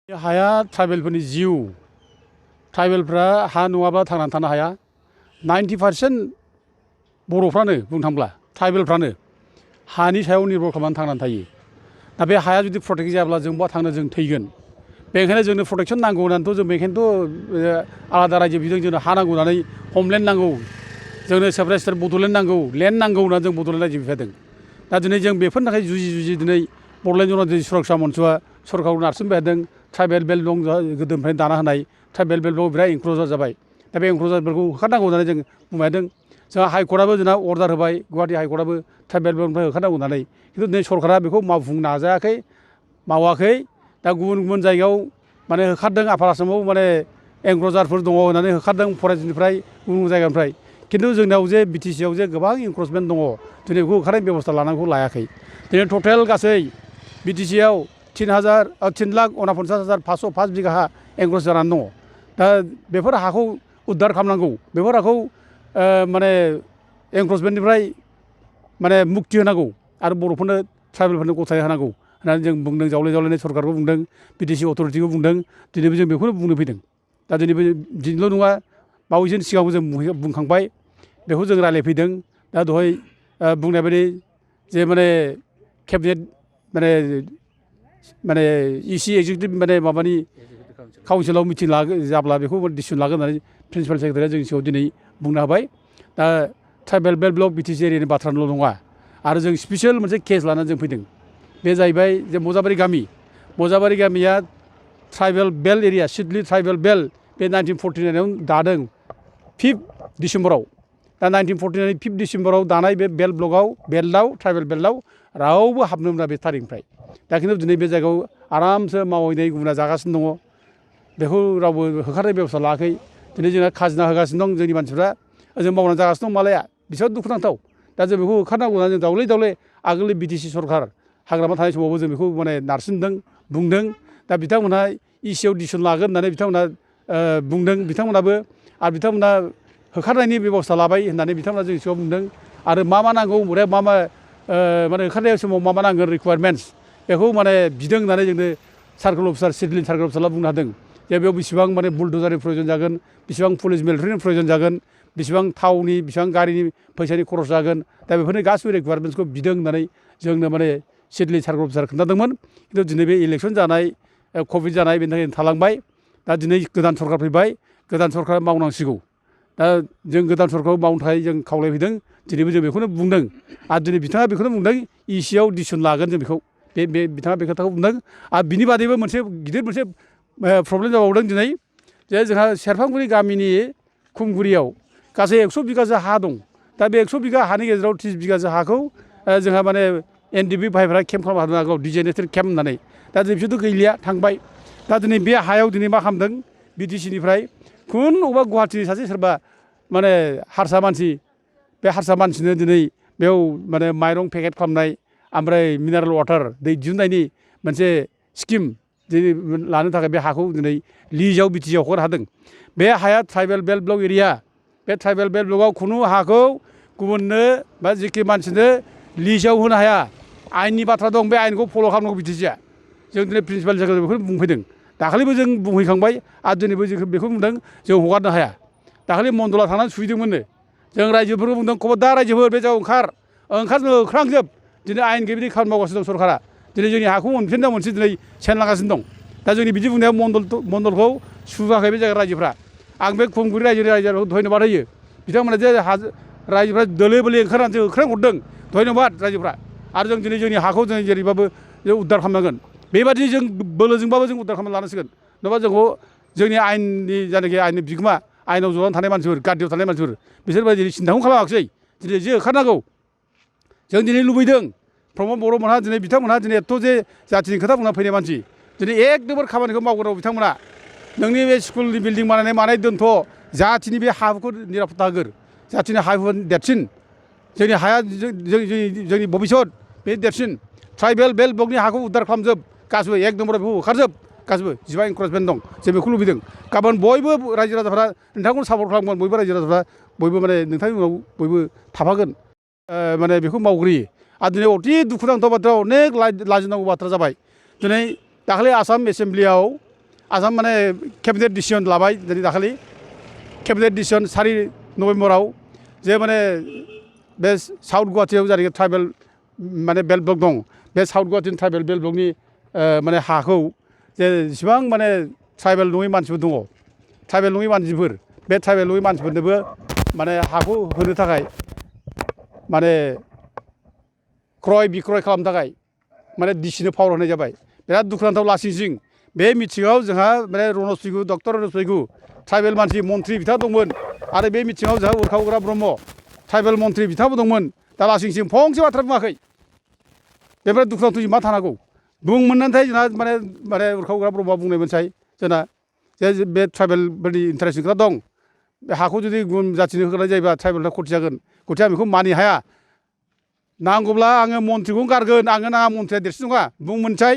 हाया ट्राइबेलफोरनि जिउ ट्राइबेलफ्रा हा नङाब्ला थांनानै थानो हाया 90% बर'फ्रानो बुंनो थांब्ला ट्राइबेलफ्रानो हानि सायाव निर्भर खालामनानै थांनानै थायो। दा बे हाया जुदि प्रटेक्ट जायाब्ला जों बहा थांनो जों थैगोन। बेनिखायनो जोंनो प्रटेक्सन नांगौ होननानैथ' जों बेनिखायनोथ' आलादा रायजो बिजों जोंनो हा नांगौ होननानै हमलेण्ड नांगौ जोंनो सेपारेट स्टेट बड'लेण्ड नांगौ लेण्ड नांगौ होननानै जों बड'लेण्ड रायजो बिफादों। दा दिनै जों बेफोरनि थाखाय जुजि दिनै बड'लेण्ड जनजाति सुरक्षा मन्चआ सरकारखौ नारसिनबाय थादों। ट्राइबेल बेल्ट दं गोदोनिफ्रायनो दाना होनाय ट्राइबेल बेल्टआव बिराद इनक्लुजार जाबाय। दा बे इनक्लुजारफोरखौ होखारनांगौ होननानै जों बुंबाय थादों। जोंहा हाइकर्टआबो जोंना अर्डार होबाय गुवाहाटि हाइकर्टआबो ट्राइबेल बेल्टनिफ्राय होखारनांगौ होननानै खिन्थु दिनै सरकारा बेखौ मावफुंनो नाजायाखै मावाखै। दा गुबुन गुबुन जायगायाव माने होखारदों आफार आसामाव माने एनक्ल'जारफोर दङ होननानै होखारदों फरेस्टनिफ्राय गुबुन गुबुन जायगानिफ्राय खिन्थु जोंनाव जे बिटिसिआव जे गोबां इनक्रोचमेन्ट दङ दिनै बेखौ होखारनायनि बेबस्था लानांगौ लायाखै। दिनै टटेल गासै बिटिसिआव 3,49,505 बिगा हा एनक्ल'ज जानानै दङ। दा बेफोर हाखौ उद्धार खालामनांगौ बेफोर हाखौ माने एनक्रोचमेन्टनिफ्राय माने मुक्ति होनांगौ आरो बर'फोरनो ट्राइबेलफोरनो गथाय होनांगौ होननानै जों बुंदों। जावले सरकारखौ बुंदों बिटिसि अथ'रिटिखौ बुंदों दिनैबो जों बेखौनो बुंनो फैदों। दा दिनैल' नङा बावैसोनि सिगाङावबो जों बुंखांबाय बेखौ जों रायज्लायफैदों। दा दहाय बुंनाय बायदि जे माने केबिनेट माने इसि एक्जिकिउटिभ माने माबानि काउन्सिलाव मिटिं जाब्ला बेखौ डिसिसन लागोन होननानै प्रिन्सिपाल सेक्रेटारिया जोंनि सिगाङाव दिनै बुंनो हाबाय। दा ट्राइबेल बेल्ट ब्लक बिटिसि एरियानि बाथ्राल' नङा आरो जों स्पेसियेल मोनसे केस लानानै जों फैदों। बे जाहैबाय जे मजाबारि गामिया tribal belt area Siddeley tribal belt बे 1949आव दादों 5 डिसेम्बराव। दा 1949 5 डिसेम्बराव दानाय बे बेल्टआव ट्राइबेल बेल्टआव रावबो हाबनो मोना बे थारिखनिफ्राय। दा खिन्थु दिनै बे जायगायाव आरामसे मावै गुबुना जागासिनो दङ। बेखौ रावबो होखारनाय बेबस्था लायाखै। दिनै जोंना खाजिना होगासिनो दं जोंनि मानसिफ्रा ओजों मावनानै जागासिनो दं मालाया बिसोर दुखुनांथाव। दा जों बेखौ होखारनांगौ होननानै जों दावले आगोलनि बिटिसि सरकार हाग्रामा थानाय समावबो जों बेखौ माने नारसिनदों बुंदों। दा बिथांमोनहा इसिआव डिसिसन लागोन होननानै बिथांमोनहा बुंदों बिथांमोनाबो आरो बिथांमोना होखारनायनि बेबस्था लाबाय होननानै बिथांमोना जोंनि सिगाङाव बुंदों। आरो मा नांगौ मा माने होखारनाय समाव मा नांगोन रिकुवारमेन्टस बेखौ माने बिदों होननानै जोंनो सार्कोल अफिसार सिडली सार्कोल अफिसारा बुंनो हादों। जे बेयाव बेसेबां माने बुलडजारनि प्रयजन जागोन बेसेबां पुलिस मिलिटारिनि प्रयजन जागोन बेसेबां थावनि बेसेबां गारिनि फैसानि खरस जागोन। दा बेफोरनि गासिबो रिकुवारमेन्टसखौ बिदों होननानै जोंनो माने सिडली सार्कोल अफिसार खोन्थादोंमोन। खिन्थु दिनै बे इलेक्सन जानाय कभिड जानाय बेनि थाखाय थालांबाय। दा दिनै गोदान सरकार फैबाय गोदान सरकारा मावनांसिगौ। दा जों गोदान सरकारखौ मावनो थाखाय जों खावलायफैदों दिनैबो जों बेखौनो बुंदों। आरो दिनै बिथाङा बेखौनो बुंदों इसिआव डिसिसन लागोन जों बेखौ बिथाङा बे खोथाखौ बुंदों। आरो बिनि बादैबो गिदिर मोनसे प्रब्लेम जाबावदों दिनै जे जोंहा सेरफांगुरि गामिनि खुंगुरियाव गासै 100 बिगासो हा दं। दा बे 100 बिगा हानि गेजेराव 30 बिगासो हाखौ जोंहा माने एनडिएफबि भाइफोरा केम्प खालामनो हागौ डिजिग्नेटेड केम्प होननानै। दा दिनै बिसोरथ' गैलिया थांबाय। दा दिनै बे हायाव दिनै मा खालामदों बिटिसिनिफ्राय अबेबा गुवाहाटिनि सासे सोरबा माने हारसा मानसि बे हारसा मानसिनो दिनै बेयाव माने माइरं पेकेट खालामनाय ओमफ्राय मिनारेल वाटार दै दिहुननायनि मोनसे स्किम लानो थाखाय बे हाखौ दिनै लिजआव बिटिसिआव हगारनो हादों। बे हाया ट्राइबेल बेल्ट ब्लक एरिया बे ट्राइबेल बेल्ट ब्लकआव खुनु हाखौ गुबुननो बा जिखि मानसिनो लिजआव होनो हाया। आयेननि बाथ्रा दं बे आयेनखौ फल' खालामनांगौ बिटिसिआ। जों दिनै प्रिन्सिपाल सेक्रेटारि बेखौनो बुंफैदों। दाखालिबो जों बुंहैखांबाय आरो दिनैबो जों बेखौ बुंदों जों हगारनो हाया। दाखालि मन्दला थांनानै सुहैदोंमोननो जों रायजोफोरखौ बुंदों खबरदार रायजोफोर बे जायगायाव ओंखारनो होख्रांजोब। दिनै आयेन गैयि खामानि मावगासिनो दं सरकारा। दिनै जोंनि हाखौ मोनफिनना मोनसे दिनै सेन लागासिनो दं। दा जोंनि बिदि बुंनायाव मन्दलखौ सुहोआखै बे जायगा रायजोफ्रा। आं बे खुंगुरि रायजोखौ धन्यबाद होयो। बिथांमोना जे रायजोफ्रा दोलो ओंखारनानै होख्रां हरदों धन्यबाद रायजोफ्रा। आरो जों दिनै जोंनि हाखौ जों जेरैबाबो जों उद्धार खालामनांगोन। बेबादि जों बोलोजोंबाबो जों उद्धार खालामना लानांसिगोन। नङाबा जोंखौ जोंनि आयेननि जायनाखि आयेननि बिगोमा आयेनाव जनानै थानाय मानसिफोर गादियाव थानाय मानसिफोर बिसोरबायदि सिन्थाखौनो खालामाखिसै दिनै जे होखारनांगौ। जों दिनै लुबैदों प्रमद बर'मोनहा दिनै बिथांमोनहा दिनै एथ' जे जाथिनि खोथा बुंना फैनाय मानसि दिनै एकदमबारे खामानिखौ मावग्रोनांगौ बिथांमोना। नोंनि बे स्कुलनि बिल्डिं बानायनाय दोनथ' जाथिनि बे हाखौ निरापत्ता होगोर। जाथिनि हा देरसिन जोंनि हाया जोंनि भबिसत बे देरसिन। ट्राइबेल बेल्ट ब्लकनि हाखौ उद्धार खालामजोब गासिबो एक नम्बराव बेखौ होखारजोब गासिबो 15 इनक्रोचमेन्ट दं जों बेखौ लुबैदों। गाबोन बयबो रायजो राजाफ्रा नोंथांखौनो सापर्ट खालामगोन बयबो रायजो राजाफ्रा बयबो माने नोंथांनि उनाव बयबो थाफागोन माने बेखौ मावग्रोयो। आरो दिनै अति दुखुनांथाव बाथ्रा अनेक लाजिनांगौ बाथ्रा जाबाय। दिनै दाखालि आसाम एसेमब्लियाव आसाम माने केबिनेट डिसिजन लाबाय दिनै दाखालि केबिनेट डिसिजन 4 नभेम्बराव जे माने बे साउथ गुवाहाटीयाव जाय ट्राइबेल माने बेल्ट ब्लक दं बे साउथ गुवाहाटीनि ट्राइबेल बेल्ट ब्लकनि माने हाखौ जे जेसेबां माने ट्राइबेल नङै मानसिफोर दङ ट्राइबेल नङै मानसिफोर बे ट्राइबेल नङै मानसिफोरनोबो माने हाखौ होनो थाखाय माने क्रय बिक्रय खालामनो थाखाय माने डिसिनो पावार होनाय जाबाय बिराद दुखुनांथाव लासिंसिं बे मिथिङाव जोंहा माने रनज पेगु डक्टर रनज पेगु ट्राइबेल मानसि मन्थ्रि बिथां दंमोन आरो बे मिथिङाव जोंहा उरखाव उग्रा ब्रह्म ट्राइबेल मन्थ्रि बिथांबो दंमोन दा लासिंसिं फंसे बाथ्रा बुङाखै बेनिफ्राय दुखुनांथाव मा थानांगौ बुंमोननाथाय जोंहा माने उरखाव उग्रा ब्रह्मआ बुंनाय मोनसाय जोंना जे बे ट्राइबेलफोरनि इन्टारेस्ट खोथा दं बे हाखौ जुदि गुबुन जाथिनो होनाय जायोबा ट्राइबेलफ्रा खथि जागोन खथिया बेखौ मानिनो हाया नांगौब्ला आङो मन्थ्रिखौनो गारगोन आङो नाङा मन्थ्रिया देरसिन नङा बुंमोनसाय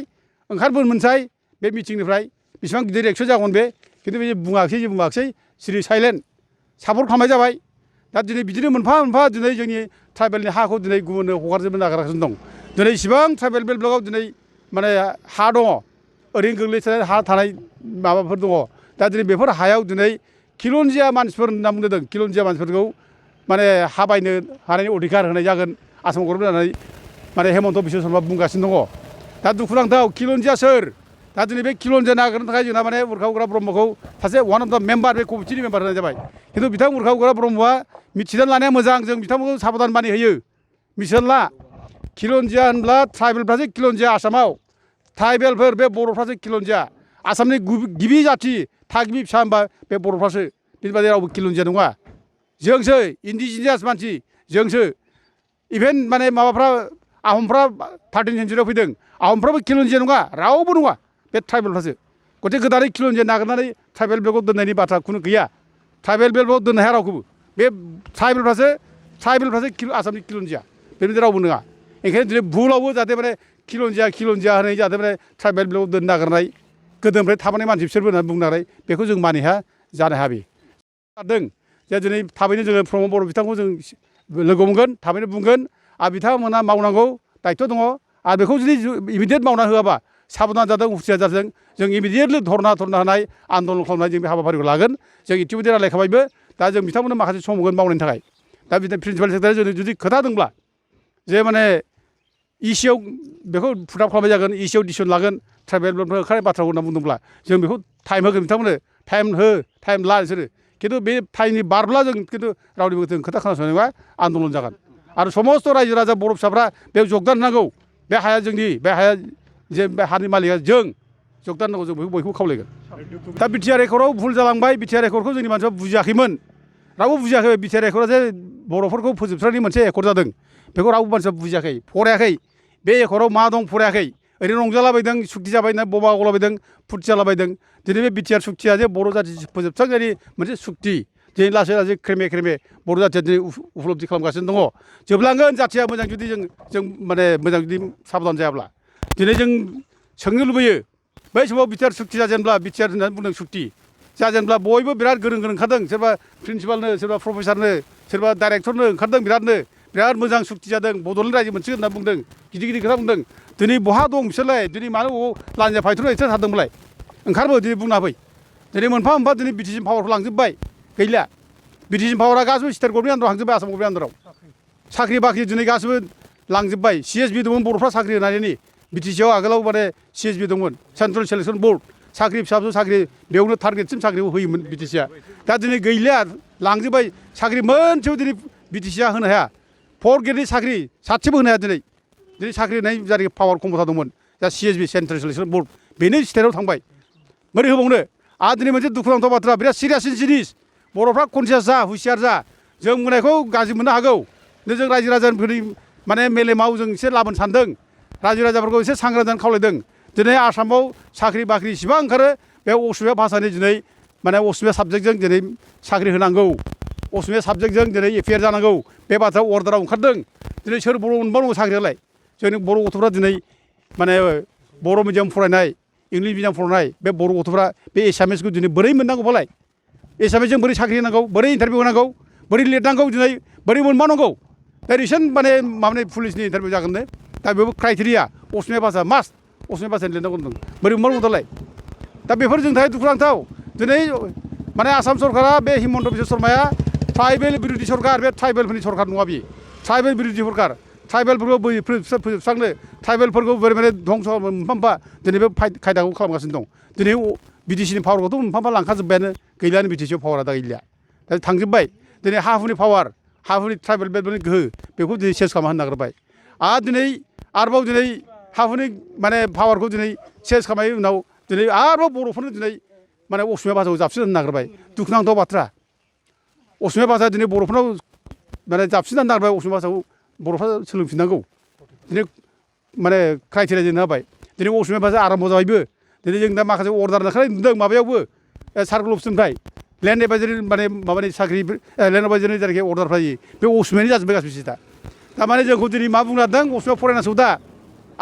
ओंखारबोनमोनसाय बे मिथिंनिफ्राय बेसेबां गिदिर एक्सन जागोन बे खिन्थु बे बुङाखै सिरि साइलेन्ट सापर्ट खालामनाय जाबाय दा दिनै बिदिनो मोनफा मोनफा दिनै जोंनि ट्राइबेलनि हाखौ दिनै गुबुननो हगारजोबनो नागिरगासिनो दं दिनै इसिबां ट्राइबेल बेल्ट ब्लकआव दिनै माने हा दङ ओरैनो गोग्लैसोनाय हा थानाय माबाफोर दङ दा दिनै बेफोर हायाव दिनै खिलन्जिया मानसिफोर होनना बुंदों खिलन्जिया मानसिफोरखौ माने हा बायनो हानायनि अधिकार होनाय जागोन आसाम गभर्नमेन्ट होननानै माने हेमन्त बिश्व शर्मा बुंगासिनो दङ दा दुखुनांथाव खिलन्जिया सोर दा दिनै बे खिलन्जिया नागिरनो थाखाय जोंना माने उरखाव उग्रा ब्रह्मखौ सासे वान अफ दा मेम्बार बे कमिटिनि मेम्बार होनाय जाबाय खिन्थु बिथां उरखाव उग्रा ब्रह्मआ मिथिनानै लानाया मोजां जों बिथांमोनखौ साबधान मानि होयो मिथिनानै ला खिलन्जिया होनब्ला ट्राइबेलफ्रासो खिलन्जिया आसामाव ट्राइबेलफोर बे बर'फ्रासो खिलन्जिया आसामनि गिबि जाथि थागिबि फिसा होनबा बे बर'फ्रासो बिनि बादै रावबो खिलन्जिया नङा जोंसो इन्डिजिनियास मानसि जोंसो इभेन माने माबाफ्रा आहमफ्रा 13 सेन्सुरियाव फैदों आहमफ्राबो खिलन्जिया नङा रावबो नङा बे ट्राइबेलफ्रासो गथे गोदानै खिलन्जिया नागिरनानै ट्राइबेल बेल्टआव दोननायनि बाथ्रा खुनु गैया ट्राइबेल बेल्टआव दोननो हाया रावखौबो बे ट्राइबेलफ्रासो आसामनि खिलन्जिया बेबायदि रावबो नङा ओंखायनो दिनै भुलावबो जाहाथे माने खिलन्जिया होनाय जाहाथे माने ट्राइबेल बेल्टआव दोननो नागिरनाय गोदोनिफ्राय थाबोनाय मानसि बिसोरबो होननानै बुंनो नागिरनाय बेखौ जों मानि हाया जानो हाया बे जादों जे दिनै थाबैनो जोङो प्रमद बर' बिथांखौ जों लोगो मोनगोन थाबैनो बुंगोन आरो बिथांमोना मावनांगौ दायित्व दङ आरो बेखौ जुदि इमिडियेट मावना होआबा साबधान जादों हुसियार जादों जों इमिडियेटलि धरना होनाय आन्दलन खालामनाय जों बे हाबाफारिखौ लागोन जों इतिमধ্যे रायलायखाबायबो दा जों बिथांमोननो माखासे सम होगोन मावनायनि थाखाय दा बिदिनो प्रिन्सिपाल सेक्रेटारिया जों जुदि खोथा दंब्ला जे माने इसिआव बेखौ फुटाप खालामनाय जागोन इसिआव डिसिसन लागोन ट्राइबेल बेल्टफोर ओंखारनाय बाथ्राखौ होनना बुंदोंब्ला जों बेखौ टाइम होगोन बिथांमोननो टाइम ला बिसोरो खिन्थु बे टाइमनि बारब्ला जों खिन्थु रावनिबो जों खोथा खोनासंनाय नङा आन्दलन जागोन आरो समस्त रायजो राजा बर' फिसाफ्रा बेयाव जगदान होनांगौ बे हाया जोंनि बे हाया जे बे हानि मालिकआ जों जगदान होनांगौ जों बयखौबो खावलायगोन दा बिटिआर एकर्डआव भुल जालांबाय बिटिआर एकर्डखौ जोंनि मानसिफ्रा बुजियाखैमोन रावबो बुजियाखै बिटिआर एकर्डआ जे बर'फोरखौ फोजोबस्रांनायनि मोनसे एकर्ड जादों बेखौ रावबो मानसिया बुजियाखै फरायाखै बे एकर्डआव मा दं फरायाखै ओरैनो रंजालाबायदों सुक्ति जाबाय बबा गलाबायदों फुर्ति जालाबायदों दिनै बे बिटिआर सुक्तिया जे बर' जाथि फोजोबस्रांनायनि मोनसे सुक्ति दिनै लासै लासै ख्रेमे बर' जाथिया दिनै उपलब्धि खालामगासिनो दङ जोबलांगोन जाथिया मोजां जुदि जों माने मोजां जुदि साबधान जायाब्ला दिनै जों सोंनो लुबैयो बै समाव बिटिआर सुक्ति जाजेनब्ला बिटिआर होननानै बुंदों सुक्ति जाजेनब्ला बयबो बिराद गोरों ओंखारदों सोरबा प्रिन्सिपालनो सोरबा प्रफेसारनो सोरबा डाइरेक्टरनो ओंखारदों बिराद मोजां सुक्ति जादों बड'लेण्ड रायजो मोनसे होनना बुंदों गिदिर खोथा बुंदों दिनै बहा दं बिसोरलाय दिनै मानो लान्जाय फायथ'ना बिसोर थादोंमोनलाय ओंखारबो दिनै बुंना फै दिनै मोनफा मोनफा दिनै बिटिसि पावारखौ लांजोब्बाय गैला बिटिसि पावारा गासिबो स्टेट गभर्नमेन्ट आन्दाराव हांजोब्बाय आसाम गभर्नमेन्ट आन्दाराव साख्रि बाख्रि दिनै गासिबो लांजोब्बाय सिएसबि दंमोन बर'फ्रा साख्रि होनायनि बिटिसिआव आगोलाव माने सिएसबि दंमोन सेन्ट्रेल सिलेक्सन बर्ड साख्रि फिसा फिसौ साख्रि बेयावनो टारगेटसिम साख्रिखौ होयोमोन बिटिसिआ दा दिनै गैलिया लांजोब्बाय साख्रि मोनसेबो दिनै बिटिसिआ होनो हाया 4 ग्रेडनि साख्रि सासेबो होनो हाया दिनै साख्रि होनाय जाय पावार खमथा दंमोन दा सिएसबि सेन्ट्रेल सिलेक्सन बर्ड बेनो स्टेटआव थांबाय बोरै होबावनो आरो दिनै मोनसे दुखुनांथाव बाथ्रा बिराद सिरियासनि जिनिस बर'फ्रा कनसियास जा हुसियार जा जों बुंनायखौ गाज्रि मोननो हागौ जों रायजो राजाफोरनि माने मेलेमाव जों एसे लाबोनो सानदों रायजो राजाफोरखौ एसे सांग्रां जानो खावलायदों दिनै आसामाव साख्रि बाख्रि इसिबां ओंखारो बे असमिया भाषानि दिनै माने असमिया साबजेक्टजों दिनै साख्रि होनांगौ असमिया साबजेक्टजों दिनै एफियार जानांगौ बे बाथ्रायाव अर्डाराव ओंखारदों दिनै सोर बर' मोनबावनांगौ साख्रियालाय जोंनि बर' गथ'फ्रा दिनै माने बर' मिडियाम फरायनाय इंलिस मिडियाम फरायनाय बे बर' गथ'फ्रा बे एसामिसखौ दिनै बोरै मोननांगौ फालाय एसामिसजों बोरै साख्रि होनांगौ बोरै इन्टारभिउ होनांगौ बोरै लिरनांगौ दिनै बोरै मोनबावनांगौ दा रिसेन्ट माने माबानि पुलिसनि इन्टारभिउ जागोननो दा बेबो क्राइटेरिया असमिया भाषा मास्ट असमिया भाषानि लिरनांगौ होनदों बोरै मोनबावनांगौ दालाय दा बेफोर जोंनि थाखाय दुखुनांथाव दिनै माने आसाम सरकारा बे हिमन्त बिश्व शर्माया ट्राइबेल बिरोधि सरकार बे ट्राइबेलफोरनि सरकार नङा बियो ट्राइबेल बिरोधि सरकार ट्राइबेलफोरखौ फोजोबस्रांनो ट्राइबेलफोरखौ माने धंस' मोनफा मोनफा दिनै बे खायदाखौ खालामगासिनो दं दिनै बिटिसिनि पावारखौथ' मोनफा मोनफा लांखाजोब्बायानो गैलानो बिटिसिआव पावारा दा गैलिया दा थांजोब्बाय दिनै हा हुनि पावार हा हुनि ट्राइबेल बेलफोरनि गोहो बेखौ दिनै सेस खालामना होनो नागिरबाय आरो दिनै आरोबाव दिनै हा हुनि माने पावारखौ दिनै सेस खालामनायनि उनाव दिनै आरोबाव बर'फोरनो दिनै माने असमिया भाषाखौ जाबसिन होनो नागिरबाय दुखुनांथाव बाथ्रा असमिया भाषा दिनै बर'फोरनाव माने जाबसिन होनो नागिरबाय असमिया भाषाखौ बर'फ्रा सोलोंफिननांगौ दिनै माने क्राइटेरिया जोंनो होबाय दिनै असमिया भाषा आराम्भ जाबायबो दिनै जों दा माखासे अर्डार ओंखारनाय नुदों माबायावबो सार्कोल अफिसनिफ्राय लेन्ड एडभाइजारि माने माबानि साख्रि लेन्ड एडभाइजारिनि जायखि अर्डारफ्रा बे असमियानि जाजोब्बाय गासिबो दा थारमाने जोंखौ दिनै मा बुंनो नागिरदों असमिया फरायनांसिगौ दा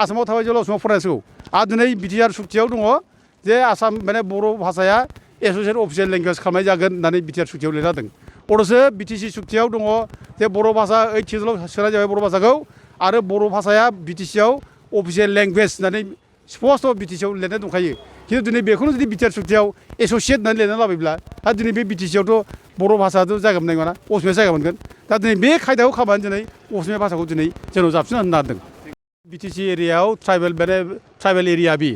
आसामाव थाबाय जेब्ला असमिया फरायनांसिगौ आरो दिनै बिटिआर सुक्तियाव दङ जे आसाम माने बर' भाषाया एस'सियेट अफिसियेल लेंगुवेज खालामनाय जागोन होननानै बिटिआर सुक्तियाव लिरना होदों अथ'सो बिटिसि सुक्तियाव दङ जे बर' भाषा 8 सिडुलाव सोनाय जाबाय बर' भाषाखौ आरो बर' भाषाया बिटिसिआव अफिसियेल लेंगुवेज होननानै स्पस्ट' बिटिसिआव लिरनाय दंखायो खिन्थु दिनै बेखौनो जुदि बिटिआर सुक्तियाव एस'सियेट होननानै लिरना लाबायब्ला आरो दिनै बे बिटिसिआवथ' बर' भाषाथ' जायगा मोननाय नङा असमिया जायगा मोनगोन दा दिनै बे खायदाखौ खालामनानै दिनै असमिया भाषाखौ दिनै जोंनाव जाबसिन होनो नागिरदों बिटिसि एरियायाव ट्राइबेल एरिया बि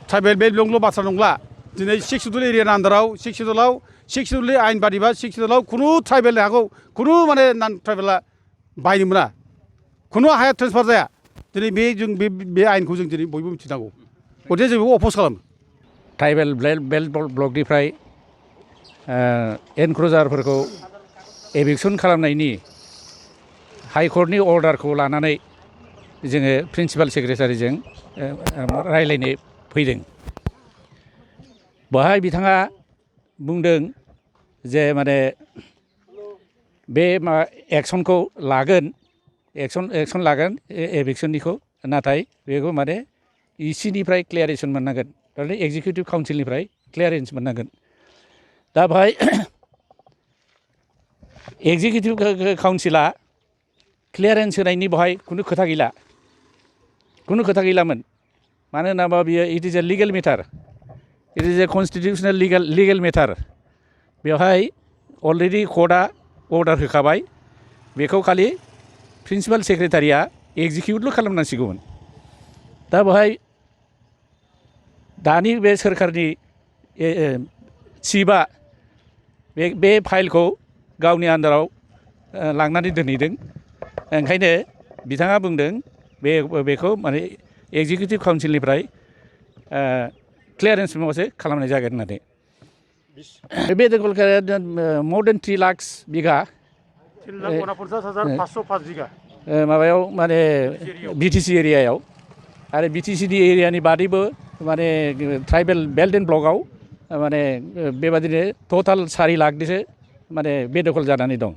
ट्राइबेल बेल'ल बाथ्रा नंला दिनै 6 सिडुल एरियानि आन्दाराव 6 सिडुलनि आयेन बादिबा 6 सिडुलाव खुनु ट्राइबेल हाखौ खुनु माने नान ट्राइबेला बायनो मोना खुनु हाया ट्रेन्सफार जाया दिनै जों बे आयेनखौ जों दिनै बयबो मिथिनांगौ गथिखे जों बेखौ अप'ज खालामो ट्राइबेल बेल्ट ब्लकनिफ्राय एनक्र'जारफोरखौ एभिकसन खालामनायनि हाइकर्टनि अर्डारखौ लानानै जोङो प्रिन्सिपाल सेक्रेटारिजों रायज्लायनो फैदों बेवहाय बिथाङा बुंदों जे माने बे एक्सनखौ लागोन एक्सन लागोन एभिकसननिखौ नाथाय बेखौ माने इसिनिफ्राय क्लियारेसन मोननांगोन थारमाने एक्जिकिउटिभ काउन्सिलनिफ्राय क्लियारेन्स मोननांगोन दा बेवहाय एक्जिकिउटिभ काउन्सिला क्लियारेन्स होनायनि बेवहाय खुनु खोथा गैलामोन मानो होनोबा बियो it is a legal matter it is a constitutional legal matter बेवहाय अलरेडि कर्टआ अर्डार होखाबाय बेखौ खालि प्रिन्सिपाल सेक्रेटारिया एक्जिकिउटल' खालामनांसिगौमोन दा बेवहाय दानि बे सोरखारनि चिफआ बे फाइलखौ गावनि आन्दाराव लांनानै दोनहैदों ओंखायनो बिथाङा बुंदों बेखौ माने एक्जिकिउटिभ काउन्सिलनिफ्राय क्लियारेन्स माबासो खालामनाय जागोन होननानै बे दखलखारिया मर देन 3 लाख बिघा 3,49,505 बिघा माबायाव माने बिटिसि एरियायाव आरो बिटिसिनि एरियानि बादैबो माने ट्राइबेल बेल्ट एन्ड ब्लकआव माने बेबादिनो टटाल 4 लाखनिसो माने बेदखल जानानै दं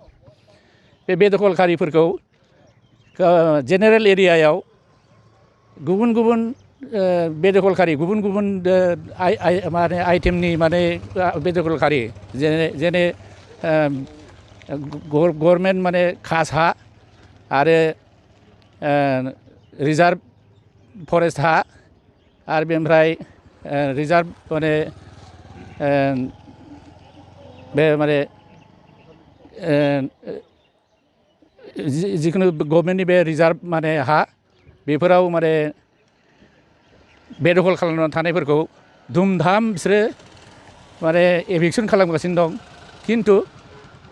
बे बेदखलखारिफोरखौ जेनेरेल एरियायाव गुबुन बेदखलखारि गुबुन माने आइटेमनि माने बेदखलखारि जेने गभर्नमेन्ट माने खास हा आरो रिजार्भ फरेस्ट हा आरो बेनिफ्राय रिजार्भ माने बे माने जिखुनु गभर्नमेन्टनि बे रिजार्भ माने हा बेफोराव माने बेदखल खालामनानै थानायफोरखौ धुमधाम बिसोरो माने एभिकसन खालामगासिनो दं खिन्थु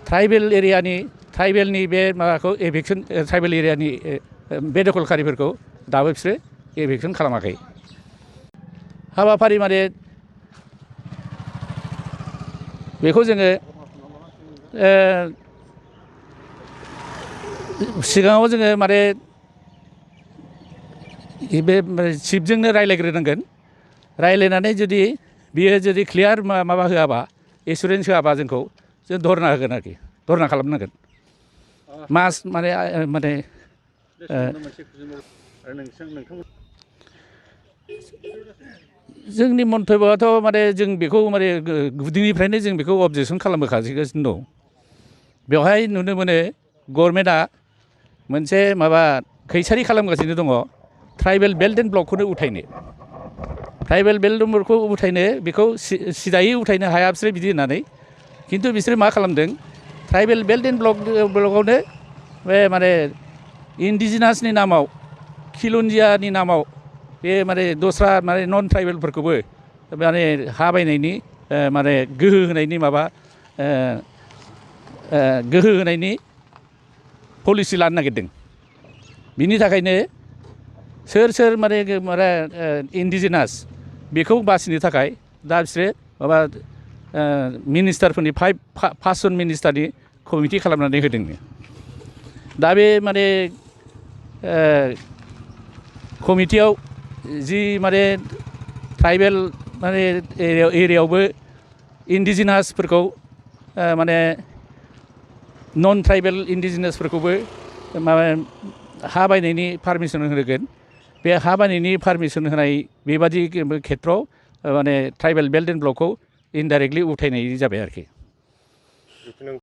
ट्राइबेलनि बे माबाखौ एभिकसन ट्राइबेल एरियानि बेदखलखारिफोरखौ दाबो बिसोरो एभिकसन खालामाखै हाबाफारि माने बेखौ जोङो सिगाङाव जोङो माने बे चिफजोंनो रायज्लायग्रोनांगोन रायज्लायनानै जुदि क्लियार माबा होआबा एसुरेन्स होआबा जोंखौ जों धरना होगोन आरोखि धरना खालामनांगोन मास माने जोंनि मन्तब्यआथ' माने जों बेखौ माने गुदिनिफ्रायनो जों बेखौ अबजेक्सन खालामबोगासिनो दं बेवहाय नुनो मोनो गभर्नमेन्टआ मोनसे माबा खैसारि खालामगासिनो दङ ट्राइबेल बेल्ट एन्ड ब्लकखौनो उथायनो ट्राइबेल बेल्ट एन्ड ब्लकखौ उथायनो बेखौ सिदायै उथायनो हाया बिसोरो बिदि होननानै खिन्थु बिसोरो मा खालामदों ट्राइबेल बेल्ट एन्ड ब्लकआवनो बे माने इन्डिजिनासनि नामाव खिलुनजियानि नामाव बे माने दस्रा माने नन ट्राइबेलफोरखौबो माने हा बायनायनि माने गोहो होनायनि माबा गोहो होनायनि पलिसि लानो नागिरदों बिनि थाखायनो सोर माने इन्डिजिनास बेखौ बासिनो थाखाय दा बिसोरो माबा मिनिस्टारफोरनि 5 जन मिनिस्टारनि कमिटि खालामनानै होदों दा बे माने कमिटियाव जि माने ट्राइबेल माने एरियायावबो इन्डिजिनासफोरखौ माने नन ट्राइबेल इन्डिजिनासफोरखौबो माबा हा बायनायनि पारमिसन होगोन बे हा बायनायनि पारमिसन होनाय बेबादि खेथ्रआव माने ट्राइबेल बेल्ट एन्ड ब्लकखौ इनडाइरेक्टलि उथायनाय जाबाय आरोखि